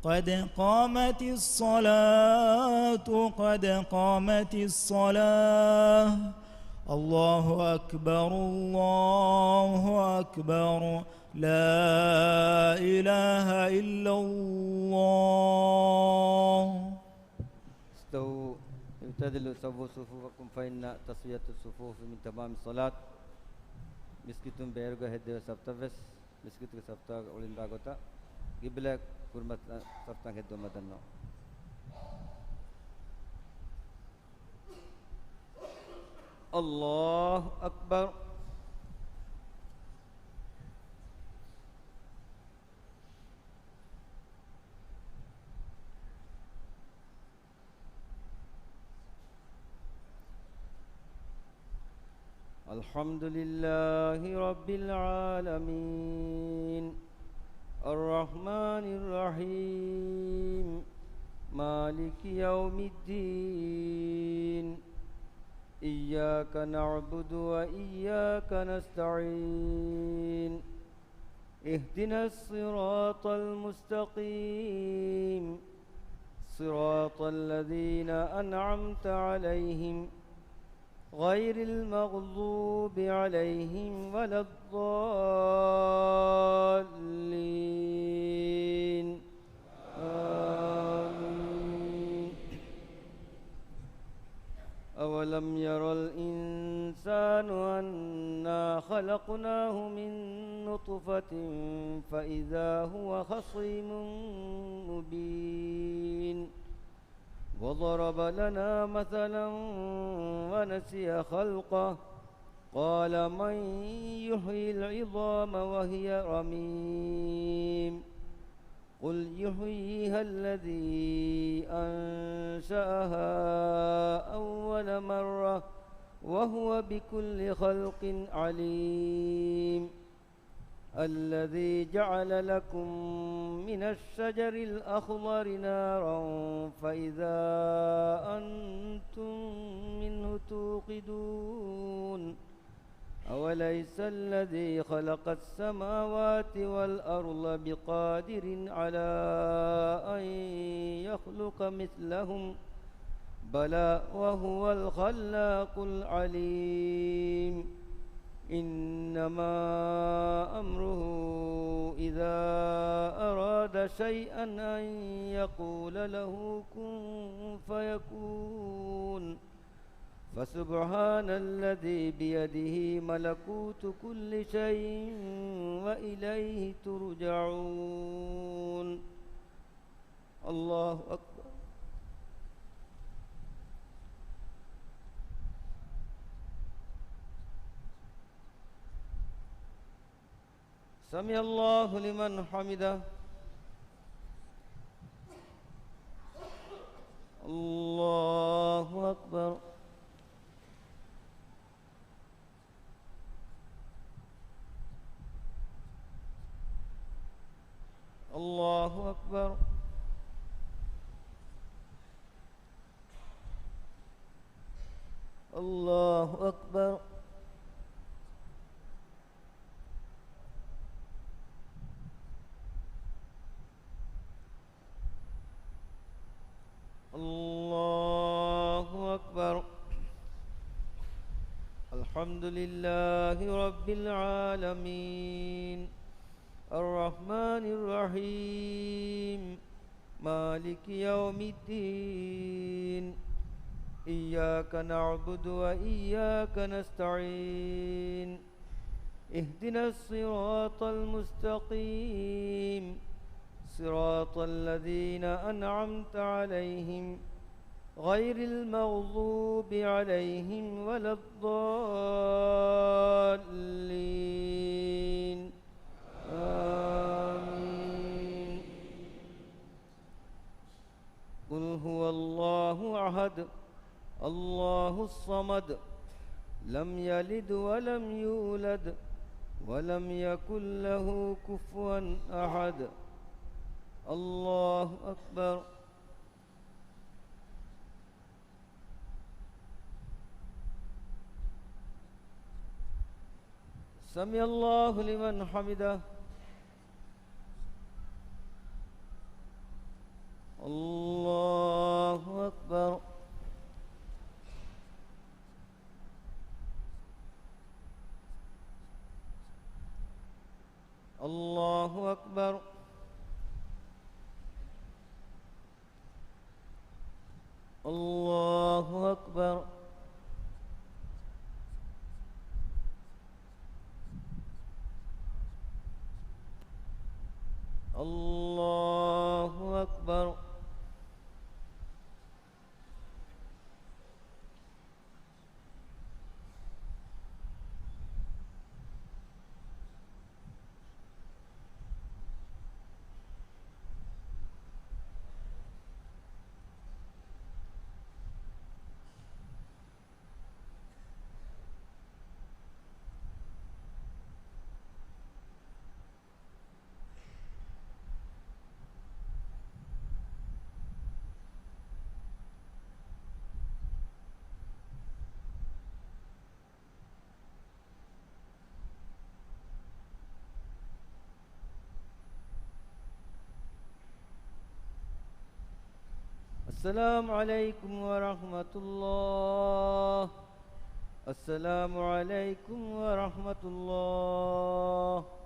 قد قامت الصلاة، قد قامت الصلاة. الله أكبر، الله أكبر. لا إله إلا الله. استووا، اعتدلوا، سووا صفوفكم، فإن تسوية الصفوف من تمام الصلاة. މިސްކިތުން ބޭރުގަ ހެއްދެވޭ ސަފްތައް ވެސް މިސްކިތުގެ ސަފްތަކަށް އުޅިންދާ ގޮތަށް ގިބްލަ ކުރިމަތިލާ ސަފްތައް ހެއްދުމަށް ދަންނަވަން. الله أكبر. الحمد لله رب العالمين. الرحمن الرحيم. مالك يوم الدين. إياك نعبد وإياك نستعين. اهدنا الصراط المستقيم. صراط الذين أنعمت عليهم غير المغضوب عليهم ولا الضالين. آمين. أولم ير الإنسان أنا خلقناه من نطفة فإذا هو خصيم مبين. وضرب لنا مثلا ونسي خلقه قال من يحيي العظام وهي رميم. قل يحييها الذي أنشأها أول مرة وهو بكل خلق عليم. الذي جعل لكم من الشجر الأخضر نارا فإذا أنتم منه توقدون. أوليس الذي خلق السماوات والأرض بقادر على أن يخلق مثلهم؟ بلى وهو الخلاق العليم. إنما أمره إذا أراد شيئا أن يقول له كن فيكون. فسبحان الذي بيده ملكوت كل شيء وإليه ترجعون. الله أكبر. سمع الله لمن حمده. الله أكبر. الله أكبر. الله أكبر. الله أكبر. الحمد لله رب العالمين. الرحمن الرحيم. مالك يوم الدين. إياك نعبد وإياك نستعين. اهدنا الصراط المستقيم. صراط الذين أنعمت عليهم غير المغضوب عليهم ولا الضالين. آمين. قل هو الله أحد، الله الصمد، لم يلد ولم يولد، ولم يكن له كفوا أحد. الله أكبر. سمع الله لمن حمده. الله أكبر. الله أكبر. الله أكبر. الله أكبر. السلام عليكم ورحمة الله. السلام عليكم ورحمة الله.